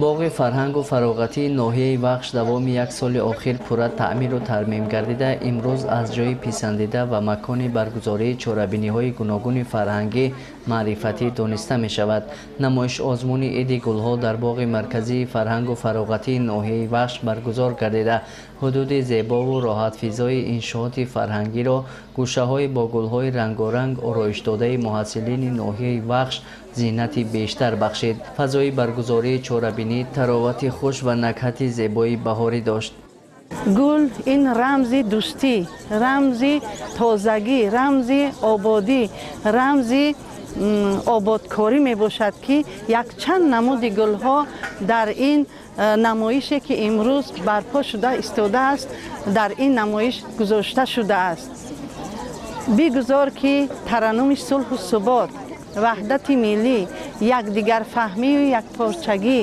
Боғи фарҳангу фароғатии ноҳияи Вахш давоми як соли охир пурра таъмиру тармим гардида, имрӯз аз ҷойи писандида ва макони баргузории чорабиниҳои гуногуни фарҳангӣ маърифатӣ дониста мешавад. Намоиш озмуни Иди гулҳо дар боғи марказии фарҳангу фароғатии ноҳияи Вахш баргузор гардида, ҳудуди зебову роҳатфизои иншооти фарҳангиро гӯшаҳои бо гулҳои рангоранг ороишдодаи муҳассилини ноҳияи Вахш зинати бештар бахшид. Фазои баргузории чорабинӣ таровати хуш ва накҳати зебои баҳорӣ дошт. Гул ин рамзи дӯстӣ, рамзи тозагӣ, рамзи ободӣ, рамзи ободкорӣ мебошад, ки якчанд намуди гулҳо дар ин намоише, ки имрӯз барпо шуда истодааст, дар ин намоиш гузошта шудааст. Бигузор, ки тараннуми сулҳу субот, ваҳдати миллӣ, якдигарфаҳмию якпорчагӣ,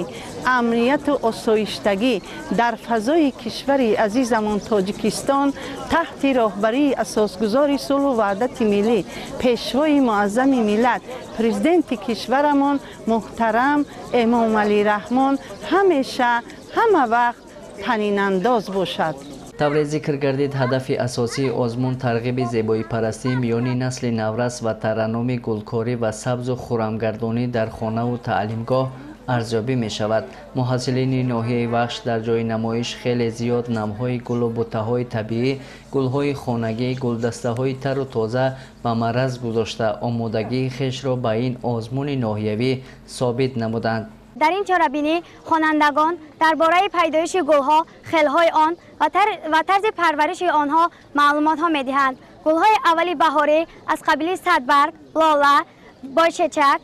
амнияту осоиштагӣ дар фазои кишвари азизамон Тоҷикистон таҳти роҳбарии асосгузори сулҳу ваҳдати миллӣ, пешвои муаззами миллат, президенти кишварамон муҳтарам Эмомалӣ Раҳмон ҳамеша, ҳама вақт танинандоз бошад. Тавре зикр гардид, ҳадафи асосии озмун тарғиби зебоипарастӣ миёни насли наврас ва тараннуми гулкорӣ ва сабзу хурамгардонӣ дар хонаву таълимгоҳ арзёбӣ мешавад. Муҳассилини ноҳияи Вахш дар ҷои намоиш хеле зиёд навъҳои гулу буттаҳои табиӣ, гулҳои хонагӣ, гулдастаҳои тару тоза ба мараз гузошта, омодагии хешро ба ин озмуни ноҳиявӣ собит намуданд. Дар ин чорабинӣ хонандагон дар бораи пайдоиши гулҳо, хелҳои он ва тарзи парвариши онҳо маълумотҳо медиҳанд. Гулҳои аввали баҳорӣ аз қабили садбарг, лола, бойчечак,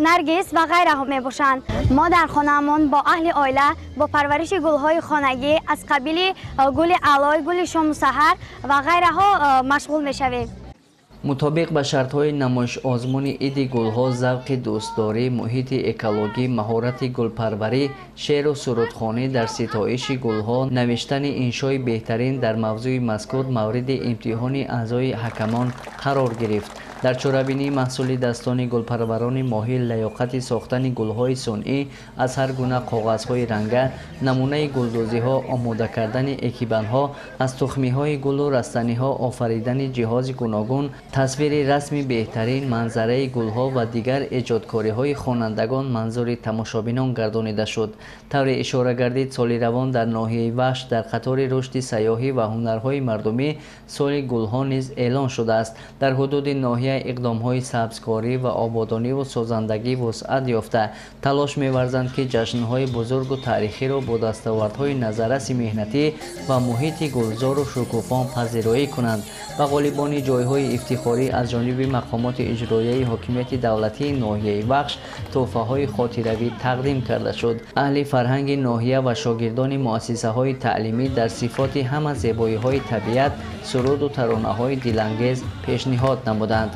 наргис ва ғайраҳо мебошанд. Мо дар хонаамон бо аҳли оила бо парвариши гулҳои хонагӣ аз қабили гули алой, гули шому саҳар ва ғайраҳо машғул мешавем. Мутобиқ ба шартҳои намоиш озмуни Иди гулҳо, завқи дӯстдорӣ, муҳити экологӣ, маҳорати гулпарварӣ, шеъру сурудхонӣ дар ситоиши гулҳо, навиштани иншои беҳтарин дар мавзӯи мазкур мавриди имтиҳони аъзои ҳакамон қарор гирифт. Дар чорабинии маҳсули дастони гулпарварони моҳир лаёқати сохтани гулҳои сунъӣ аз ҳар гуна коғазҳои ранга, намунаи гулдӯзиҳо, омода кардани экибанҳо аз тухмиҳои гулу растаниҳо, офаридани ҷиҳози гуногун, тасвири расми беҳтарин манзараи гулҳо ва дигар эҷодкориҳои хонандагон манзури тамошобинон гардонида шуд. Тавре ишора гардид, соли равон дар ноҳияи Вахш дар қатори рушди сайёҳӣ ва ҳунарҳои мардумӣ соли гулҳо низ эълон шудааст. Дар ҳудуди ноҳия иқдомҳои сабзкорӣ ва ободониву созандагӣ вусъат ёфта, талош меварзанд, ки ҷашнҳои бузургу таърихиро бо дастовардҳои назарраси меҳнатӣ ва муҳити гулзору шукуфон пазироӣ кунанд. Ба ғолибони ҷойҳои ифтихорӣ аз ҷониби мақомоти иҷроияи ҳокимияти давлатии ноҳияи Вахш тӯҳфаҳои хотиравӣ тақдим карда шуд. Аҳли фарҳанги ноҳия ва шогирдони муассисаҳои таълимӣ дар сифоти ҳама зебоиҳои табиат суруду таронаҳои дилангез пешниҳод намуданд.